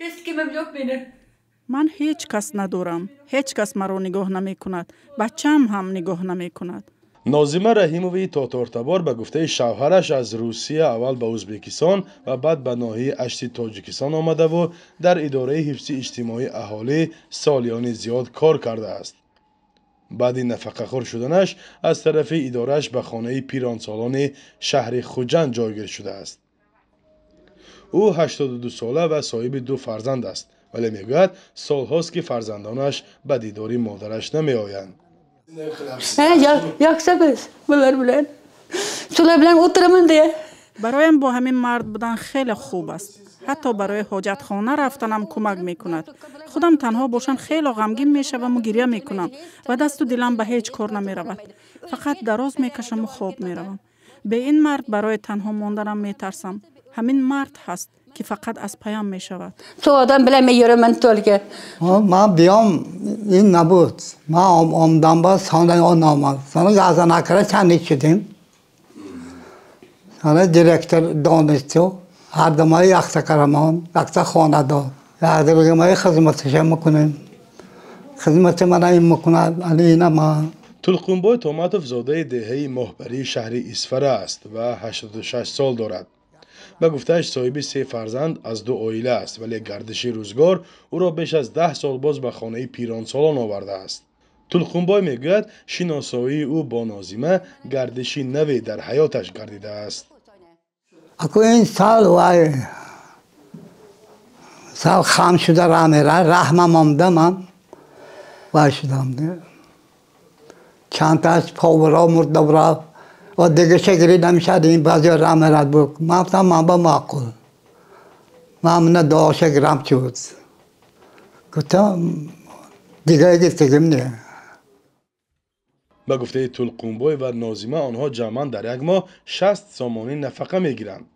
Hech kimim yo'q meni. Ман ҳеҷ кас надорам, ҳеҷ кас маро нигоҳ намекунад, бачаам ҳам нигоҳ намекунад. Нозима Раҳимоваи тотортабор ба гуфтаи шавҳараш аз Русия аввал ба Ӯзбекистон ва баъд ба ноҳияи Ашти Тоҷикистон омадаву дар идораи ҳифзи иҷтимоии аҳолӣ солиёни зиёд кор кардааст. Баъди нафақахӯр шуданаш аз тарафи идорааш ба хонаи пиронсолони шаҳри Хуҷанд ҷойгир шудааст. Ӯ 82 сола ва соҳиби ду фарзанд аст, вале мегӯяд, солҳост, ки фарзандонаш ба дидори модараш намеоянд. Yaxshi biz bular bilan. Shular bilan o'tiraman deya. Бароям бо ҳамин мард будан хеле хуб аст. Ҳатто барои ҳоҷатхона рафтанам кӯмак мекунад. Худам танҳо бошам, хело ғамгин мешаваму гиря мекунам ва дасту дилам ба ҳеҷ кор намеравад. Фақат дароз мекашаму хоб меравам. Бе ин мард барои танҳо монданам метарсам. Ҳамин мард ҳаст, ки фақат аз паям мешавад. Shu odam bilan men yuraman to'lga. Ман биём, ин набуд. Ман омдам, ба сона он омад. Сона газанакара чанdik шудем. Сона директор донисту ҳардамаи якта карамон, якта хона дод. Якдигамаи хизматаша мекунем. Хизмати мана ин мекунад, али ина ман. Тулқунбой Томатов зодаи деҳаи Моҳбарии шаҳри Исфара аст ва 86 сол дорад. Ба гуфтааш, соҳиби се фарзанд аз ду оила аст, вале гардиши рӯзгор ӯро беш аз 10 сол боз ба хонаи пиронсолон овардааст. Тулқунбой мегӯяд, шиносоии ӯ бо Нозима гардиши наве дар ҳаёташ гардидааст. Аку ин сал вай сал хам шуда раҳ мера, раҳмам омда, ман вай шудам. Чандташ повара мурда рафт ва дигаша гирӣ намешад, ин баъзеҳо раҳ мерад буд. Ман гуфтам, ман ба маъқул. Ман мина дуоша гирам чуд. Гуфтам, дига гиртигим не. Ба гуфтаи Тулқунбой ва Нозима, онҳо ҷамъан дар як моҳ 60 сомонӣ нафақа мегиранд.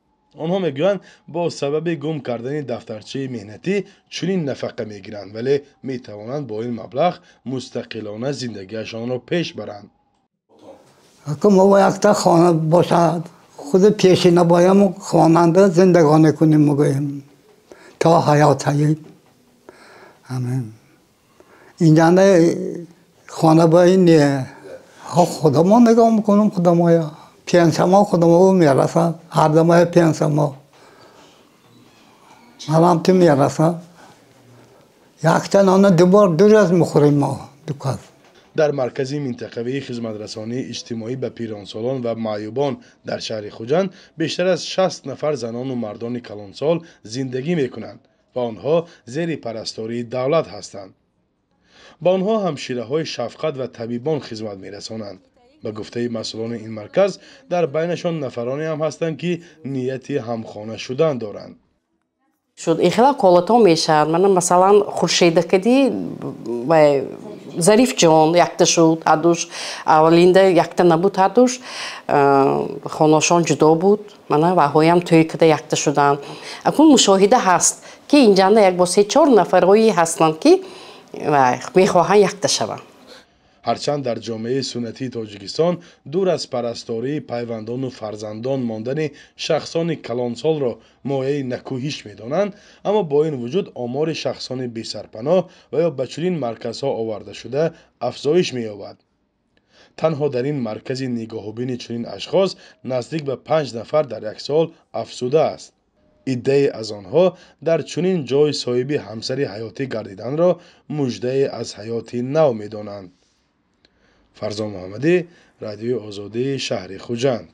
Онҳо мегӯянд, бо сабаби гум кардани дафтарчаи меҳнатӣ чунин нафақа мегиранд, вале метавонанд бо ин маблағ мустақилона зиндагиашонро пеш баранд. Аку мо якта хона бошад, худи пешина боям хонанда зиндагонӣ кунем, мегӯем. То ҳаёт ҳаёт. Ҳамин. Инҷанда хона бо ин не. Худамо нигоҳ мекунем, худамоя. Пенсиямо худамо мерасад. Ҳардамая пенсиямо. Манам ту мерасад. Якта нона ду бор ду рӯз мехӯрем мо ду кас. Дар маркази минтақавии хизматрасонии иҷтимоӣ ба пиронсолон ва маъюбон дар шаҳри Хуҷанд бештар аз 60 нафар занону мардони калонсол зиндагӣ мекунанд ва онҳо зери парастории давлат ҳастанд. Ба онҳо ҳамшираҳои шафқат ва табибон хизмат мерасонанд. Ба гуфтаи масъулони ин марказ, дар байнашон нафароне ҳам ҳастанд, ки нияти ҳамхона шудан доранд. Шуд, ин хела ҳолатҳо мешавад. Мана, масалан, Хуршеда кади вай Зарифҷон якта шуд, ҳардуш аввалинда якта набуд, ҳардуш хонашон ҷудо буд. Мана, ваҳоям тӯй када якта шуданд. Акун мушоҳида ҳаст, ки инҷанда як бо се чор нафарҳое ҳастанд, ки мехоҳанд якта шаванд. Ҳарчанд дар ҷомеаи суннатии Тоҷикистон дур аз парастории пайвандону фарзандон мондани шахсони калонсолро мояи накӯҳиш медонанд, аммо бо ин вуҷуд омори шахсони бесарпаноҳ ва ё ба чунин марказҳо овардашуда афзоиш меёбад. Танҳо дар ин маркази нигоҳубини чунин ашхос наздик ба панҷ нафар дар як сол афзудааст. Иддае аз онҳо дар чунин ҷой соҳиби ҳамсари ҳаётӣ гардиданро муждае аз ҳаёти нав медонанд. Фарзон Муҳаммадӣ, Радиои Озодии, шаҳри Хуҷанд.